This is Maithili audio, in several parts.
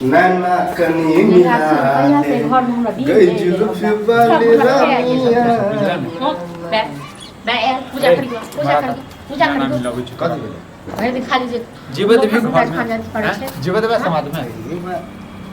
नैना कनी मिला कहिया से घर में हमरा गई जुल्फ वाली रानिया। पूजा करी, पूजा करी, पूजा ना करी। मिलाबै छै। कथी भेलै? भरि दिन खाली जे जीवे देबही लोक घर खान में जाइत पड़ै छै। हैं? जीवे देबै समाज में?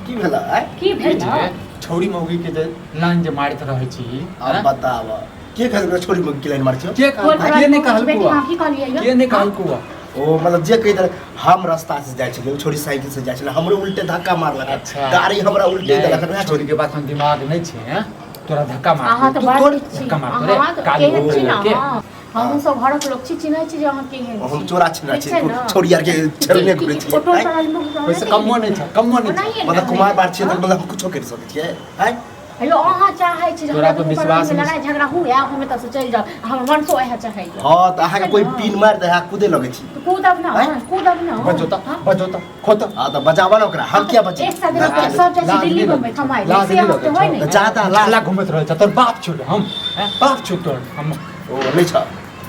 की भेलै आय? की भेल? जे छौड़ी मौगी के जे लाइन जे मारैत रहै छी। आब हैं? बताब, के कहलक छोरी में की लाइन मारै छियौ? के तोहर कहल? के नहि बेटी कहलकौ? अहाँ की कहलियै यौ? के नहि कहलकौ? ओ मतलब जे कहि देलक, हम रास्ता से जाइ छलियै, ओ छोरी साइकिल से जाइ छलै, हमरो उल्टे धक्का मारलक। अच्छा। गाड़ी हमरा उल्टे देलक। नहि, छोरी के बात में दिमाग नहि छै, हैं? तोरा धक्का मार अहाँ तऽ तू बड़ तोड़ नीक छी। धक्का मार रे अहाँ तऽ काली केहन छी ने के अहाँ? हमहूँ सब घरक लोक छी, चिन्है छी जे अहाँ केहन हम छी। चोरा छिना ठीक छी छै ने? छोरी आर के छेड़ने घुरै ओ छियै टोल आँय? पर आदमी लोक ओहिसँ कमो नहि छै, कमो नहि छै। ओनाहिए ने। मतलब कुमार बार छियै तऽ मतलब हम कुछो करि सकै छियै आँय? हेलो, अहाँ चाहै छी जे तोरा हमरा पर दुनू विश्वास प्राणीमे नहि। लड़ाइ झगड़ा हुए, हम एतऽ से चलि जाउ, हमर मनसो इएह चाहैए। हँ, तऽ अहाँके कोई पिन मारि दे, अहाँ कूदे लगै छी। तऽ कूदब ने। आँय? कूदब ने। बजोता हाँ? बजोता खोता। हँ, तऽ बजाबऽ ने ओकरा, हम किया बचे? एक साथ लोक सब जाइ छै दिल्ली बम्बई कमाइ लेल, लाज से नहि अहाँके लगै होइ छौ? नहि। तऽ जादा लाज लाला घुमैत रहै छै तोर बाप छौ हम, हैं? बाप छौ तोर हम। ओ नहि छ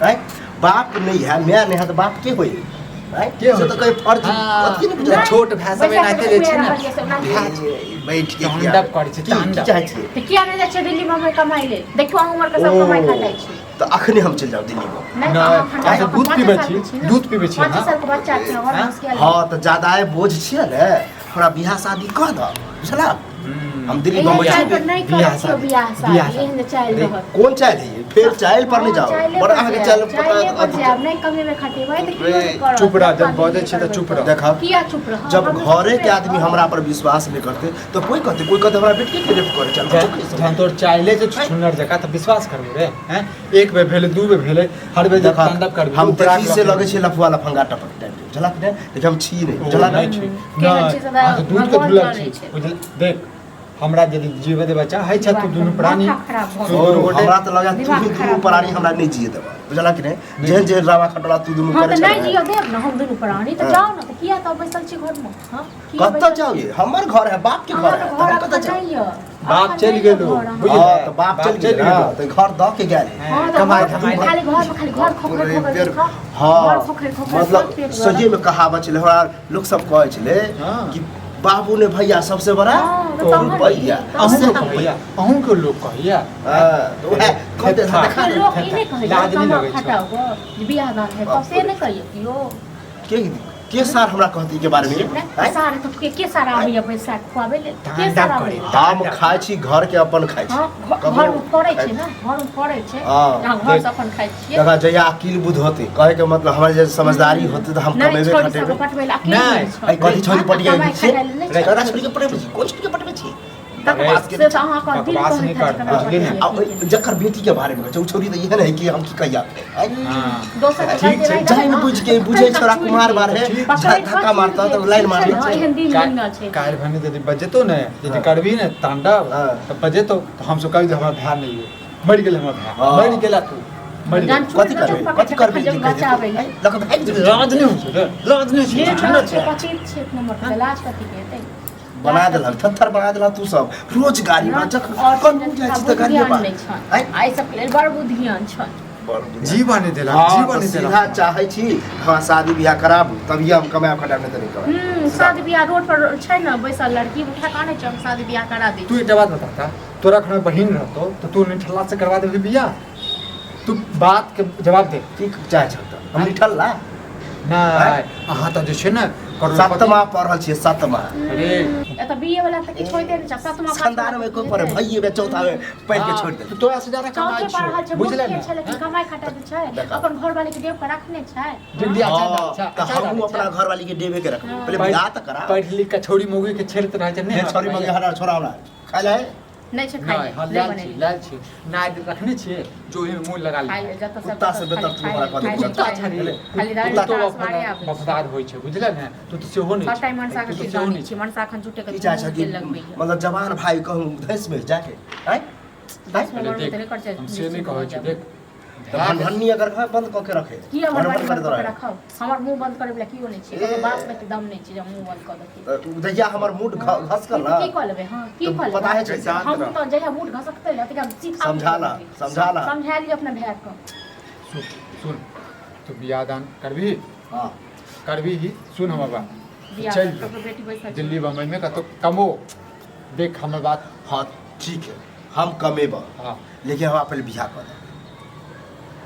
आँय? बाप नहि है, माय नहि है, तऽ बाप के होइ आँय? के होइ से तऽ कोई फर्ज हाँ। अथी नहि बुझल। छोट भाय सब बैसा एनाहिते के जे छै ने। खुआ रहलियै से ओनाहिते। ए, बैठ के तांडव किया? करै छै, की तांडव। की चाहै छियै? तऽ किया नहि जाइ छियै दिल्ली बम्बई कमाइ लेल? देखियौ, अहाँ उमरके सब ओ, कमाइ खटाइ छै। तऽ अखने हम चलि जाउ दिल्ली में? नहि, नहि, अहाँ एखन अहाँ एखन दूध पाँचे पीबै सालके छी, छी ने। दूध पीबै छी पाँचे अहाँ? सालके बच्चा छै, आओर हाँ? मुश्किल। हँ, तऽ जादाए बोझ छियै ने, हमरा बियाह शादी कऽ दऽ, बुझला? हम दिल्ली एहन बम्बई चालि जेबै। पर नहि बियाह करै छियौ शादी, बियाह शादी, बियाह शादी। एहन चालि रे, रहत। कोन चालि है? फेर चालि पर नहि हँ, जाउ चाइले बड़ पर अहाँके जायब, चालि पता चाइले पर अथी जायब, नहि कमेबै खटेबै तऽ केओ नहि करत। चुप रह, जब धक्का बजै नहि छी तऽ करबै। चुप रह। देखब। किया चुप रह? जब हम घरे के चुपे आदमी रहब। हमरा पर विश्वास नहि करते तऽ कोई कहते, कोई कहते हमरा बेटी के रेप करे चल। जहन तोर चाइले जे छुछुनर जकाँ तऽ विश्वास करबै रे, हैं? एक बेर भेलै, दू बेर भेलै, हर बेर जे देखा, तांडव करबै हम उपरा देखी से लगै छै लफुआ लफंगा टपक टाइप के, बुझलक ने? लेकिन हम छी नहि, बुझलक नहि ने? छी। केहन नहि छी से तऽ अहाँ तऽ दूध के भगवान धुलल जानै छी। छै। बुझल? देख, हमरा यदि जीवे देबऽ चाहै छ तू दुनू प्राणी माथा खराब भऽ तू ओ, दुनू गोटे हमरा तऽ लगा तू दिमाग ही दुनू खराब प्राणी भऽ हमरा नहि जिए देबऽ, बुझलक कि नहि? जेहन जेहन रावा खटोला तू दुनू हँ करै तऽ नहि छह जियऽ देब ने हम दुनू प्राणी तऽ हाँ। जाउ ने, तऽ किया तऽ बैसल छी घरमे? हँ, किया कतऽ बैसल जाउ छी? ये? हमर घर है, बाप के घर अहाँके है, तऽ घर हम कतऽ एखन जाउ? नहि यऽ। बाप एखन चलि नहि यऽ गेलो, घर अहाँके। बुझलियै? हँ, तऽ बाप चलि गेल, गेलो। तऽ घर दऽ के गेल। हँ, तऽ कमाइ घर- धमाइ खाली घरमे खाली घर खोखरि खोखरि खाउ। हँ, घर खोखरि खोखरि खाउ, मतलब पेट भरत। सही में कहावत छलै, हमरा लोक सब कहै छलै हाँ। कि बाबू ने भैया सबसे बड़ा हँ, तऽ तहन रुपैया। की? अहूँ के कहैया, अहूँ के लोक कहैया। हाँ, तऽ उएह कहते हाँ। देखा तऽ लोक ई नहि कहैया लाज नहि कमा लगै छौ। खटाउ गऽ, जे बियाह दान है तब से नहि कहैया केओ। के के सार हमरा कहती के बारे में? नहि, आँय? सार तऽ के सार आबैया पैसा खुआबै लेल? के तांडव सार करे। आबैया? हम खाइ छी, घर के अपन खाइ छी। हँ, ककरो घरमे फड़ै छै ने, घरमे फड़ै छै। हँ, अहाँ घर से अपन खाइ छियै। देखा, जहिया अकिल बुद्ध होते, कहे के मतलब हमरा जे समझदारी होते, तऽ हम नहि कमेबे छोड़ी खटेबे। सबके पटबै लए अकेले नहि, छै। अइ कथी छोड़ी पटिया कमाइ छियै? खटाइ लए नहि छै। ककरा छोड़ी के पटबै छी? कोन छोड़ी के पटबै छी? बकवास से तऽ अहाँके दिल बकवास कहैत नहि हैत कर, जे ककरा बुझली ने? पटबै आ ओहि जकर बेटी के बारे में कहै छै, ओ छोड़ी तऽ एहन है कि हम की कहिया आँय? हाँ। दोसर के ठीक छै, गलती जानि बुझि के बुझै छोड़ा कुमार बार है, धक्का मारता तऽ लाइन मार लै छै। एहन दिन दुनिया छै। काल्हि भने यदि बजेतो ने, यदि हाँ। करबी ने तांडव हाँ। तऽ बजेतो तऽ हमसब कहि हमरा भाय नहि यौ, मरि गेल हमर भाय। हाँ। मरि गेला तू, मरि जान गेल। कथी चूड़ी करबै? पकड़ि कथी करबै? जब जे कहि बचाबै देतै? आँय, लऽ कऽ भागि जेबै। लाज नहि होइ छै रे, लाज नहि होइ छै, छुछुनर छै। पचित छै एक नंबर के, लाज कथी के हेतै? बना देलक थत्थर बना देलक तू सब रोज गाड़ी बा, जखन और कनू जाइ छी तऽ गाड़िए बा। नहि छनि आँय? आ एहि सबके लेल बड़ बुद्धियान छनि। बड़ बुझाइ। जीवन नहि देलक, हाँ, जीवन तऽ नहि सीधा देलक। चाहै छी हँ शादी बियाह कराबू तभिए हम कमायब खटायब, नहि तऽ नहि कमायब। शादी बियाह रोड पर छै ने बैसल लड़की उठा कऽ आनै छै, हम शादी बियाह करा दै तू छी। एकटा बात बता, तोरा घर में बहिन रहतो तऽ तू निठल्ला से करवा देबही बियाह? तू बात के जवाब दे। की चाहै छह तऽ हम निठल्ला? नहि, अहाँ तऽ जे छै ने करोड़पति। सतमा पढ़ल छियै, सतमा। अरे एतऽ बीए वाला तऽ किछु होइते नहि छै, सतमा खानदान में कोई पढ़े भैये बे चौथा में पढ़ के छोड़ हाँ, देल। तोरा से ज्यादा कमाइ चौथे पढ़ल छियौ छै, बुझले मूर्खे ने? छै, लेकिन कमाइ खटाइ तऽ छै। देखा। अपन घर वाली के देव के रखने छै। डिग्री अच्छा हाँ, अच्छा तऽ हमहूँ अपना घरवाली के देबे के रखबै, पहिले बियाह तऽ करा। पढ़ लिख के छौड़ी मौगी के छेड़त रहै छै। नहि छोड़ी मौगी हरा छोड़ा हमरा खाइ ले। नहि छै खाइ नहि, हाँ, लेल, नहि लाल छी, बनेलियै। लाल छी, नाद रखने छियै जो ओहिमे मुँह लगा खाइ ले। लेल जतऽ सब कुत्ता से बेहतर तू हमरा कऽ दे। कुत्ता छै रे। खाली दालि कुत्तो भात मारे आबै छै। वफादार होइ छै, बुझले ने? तू तऽ सेहो नहि सबटा छै। मनसा के तू तऽ चीज सेहो जानै नहि छी, मनसा एखन झूठे के की चाहै छ कि तेल लगबैया। मतलब जवान भाई कहूँ धैस में जाके आँय? दस अरे नंबर में देख, तऽ नहि कर छै, हम से नहि कहै छी, देख। तऽ भनभन्नी अगर घर बंद कऽ के रखे। की हमर भन बंद भन करैत कऽ के रहे। रखब? हमर मुंह बंद करे वाला केओ नहि छै, ककरो बाप में तऽ दम नहि छै जे हम मुंह बंद कऽ देतियै। तऽ जहिया हमर मूड घसकल की ने कऽ लेबै? हँ, की तऽ कऽ लेबै? पता है छै। हम तऽ जहिया मूड घसकतै ने तहिया हम सीधा समझा ला, समझा ला। समझा लिअ अपना भाय के। सुन सुन, तू बियाह दान करबही? हाँ। करबी ही? सुन हमर बात। बियाह चलि ककरो बेटी बैसल छै। दिल्ली बम्बई में कतौ कमो देख हमर बात। हाँ ठीक है, हम कमेबा। हाँ। लेकिन हमरा पहले बियाह कर दे।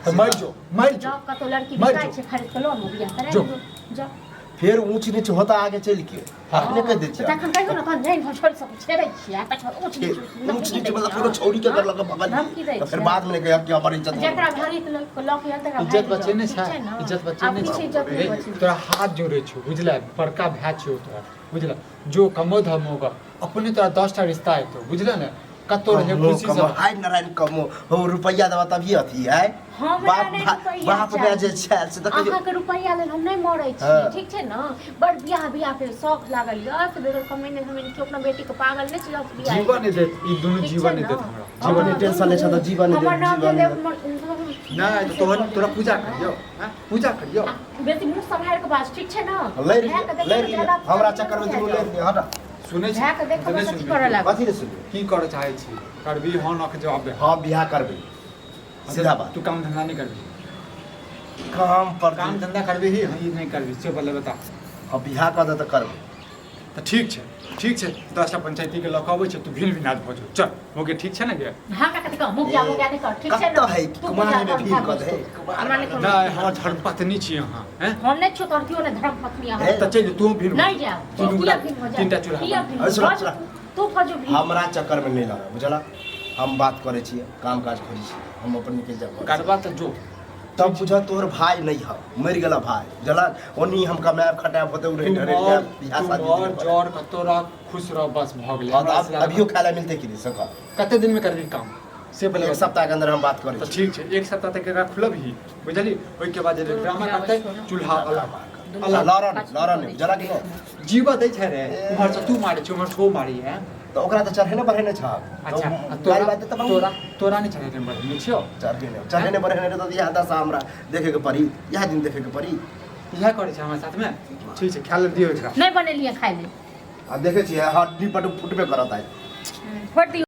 तऽ मरि जो, मरि जो। जाओ कतौ लड़की मरि बिकाइ जो। छै, खरीद के लो ने, बियाह करा जो। लियौ। जाओ। फेर ऊंच नीच होता आगे चल के। हाँ। अपने कह दे छियै। तखन कहियो ने, तहन जानि हम छोड़ि सकै छेड़ै छियै आ तखन ऊँच नीच ऊंच नीच मतलब कोनो छौरी के कर लगे भगल धमकी दै तऽ फेर छियै। बाद में कहिया कि हमर इज्जत जकरा भारी के लऽ के आयल तकरा इज्जत भागि जाउ, बचेने ठीक छै, ने? इज्जत बचेने आब छै। किछु इज्जत नहि हे, बचेने। तोरा हाथ जोड़े छौ, बुझले, बड़का भाय छौ तोरा, बुझले, जो कमो धमोगा अपने तोरा 10टा रिश्ता एतो, बुझले ने, कतौ रहे कमो खुशी कमो से। हाय नारायण कमो हो रुपैया देबा तभी अथी है। हमरा बाप नहि रुपैआ बाप माय जे चाही। छै से तऽ कहियो अहाँके रुपैआ लेल हम नहि मरै छी। हाँ। ठीक छै ने? बड़ बियाह बियाह के शौक लागल यऽ से बेगर कमेने धमेने केओ अपना बेटी के पागल नहि छै जे बियाह जीवन नहि देत ई दुनू, ठीक जीवन छै नहि ने? देत हमरा। हाँ, जीवन नहि टेंशन लै छै तऽ जीवन नहि देत, हमर नाम जीवन भेलै नहि नहि तऽ तोहर तोरा पूजा करियौ, हैं? पूजा करियौ। बेसी मुँह सम्हारि के बाज, ठीक छै ने? लड़ि भाय के लिअ, देखै लड़ि तऽ लिअ। ज्यादा हमरा चक्कर चक्कर में बुझा दुनू जाउ। लड़ि लिअ, हटा। सुनै छी? भाय के देखबै नहि तऽ की सुनबही? करऽ लागत? कथी नहि सुनबै? की करऽ चाहै छी? करबी हँ न के जवाब दे। हाँ बियाह करबै, सीधा बात। तू काम धंधा नहि करबी? काम पर काम धंधा करबी ही हँ ई नहि करबी से पहिले बता। हाँ बियाह कऽ दे तऽ करबै। तऽ ठीक छै, ठीक छै, 10टा पंचायती के लऽ कऽ अबै छै, तू भिन भिनाज भऽ जो, चल मोगे, ठीक छै ने गे? हमरा कथी कह मुखिया मुखिया नहि कर, ठीक छै ने? कतऽ है तू कुमार पूजा में कर, भीड़ खा कऽ दे बुझ। कुमार हमरा नहि कोनो नहि, हमर धर्मपत्नी छी अहाँ, हैं? हम नहि छियौ तोहर केओ नहि धर्मपत्नी अहाँ। हे, तऽ चलि जो, तू भीड़ नहि जायब। तीनू किया गोटा भीड़ हो जायब? तीनटा चूल्हा किया बना। भीड़ अरे हो सुना, जायब? सुना। तू फजू भीड़। हमरा चक्कर में नहीं लगा, बुझला? हम बात करै छियै, काम काज खोजै छियै, हम अपन निकलि जाब घरसँ। करबा तऽ जो। तब बुझ तोहर भाय नहीं है, मरि गेला भाय, बुझला? ओनी हम कमायब खटायब होते उड़े तू ढरे मर, जायब, बियाह तू शादी मर, दिने पर। जर कतौ रह, खुश रह, बस भऽ गेलै। हाँ, तऽ हमरा अब से ज्यादा अभियो खाय ला मिलतै कि नहीं से कह। कते दिन में करबी काम से पहिले एक बता। सप्ताह के अंदर हम बात करै तऽ छी। ठीक छै, एक सप्ताह तक एकरा खुलबही, बुझली? ओहिके बाद जे ड्रामा करतै चूल्हा अलग अलग। लड़ऽ नहि, लड़ऽ नहि, बुझला कि नहि? जीवा दै छै रे, उम्हर से तू मारै छै, उम्हर से ओ मारै है। तऽ ओकरा तऽ चढ़ेने बढ़ेने छह। अच्छा, आ गाड़ी तोरा बात तऽ तोरा तोरा नहि चढ़ेने बढ़ेने छियौ? चढ़ेने चढ़ेने बढ़ेने रहतौ तऽ इएह दशा हमरा देखे के पड़ी, इएह दिन देखे के पड़ी। इएह करै छै हमरा साथमे। ठीक छै, खाय लए दियौ एकरा। नहि बनेलियै खाय लेल। आ देखै छियै हड्डी पटु फुटबे करत आइ। फोड़ि दियौ।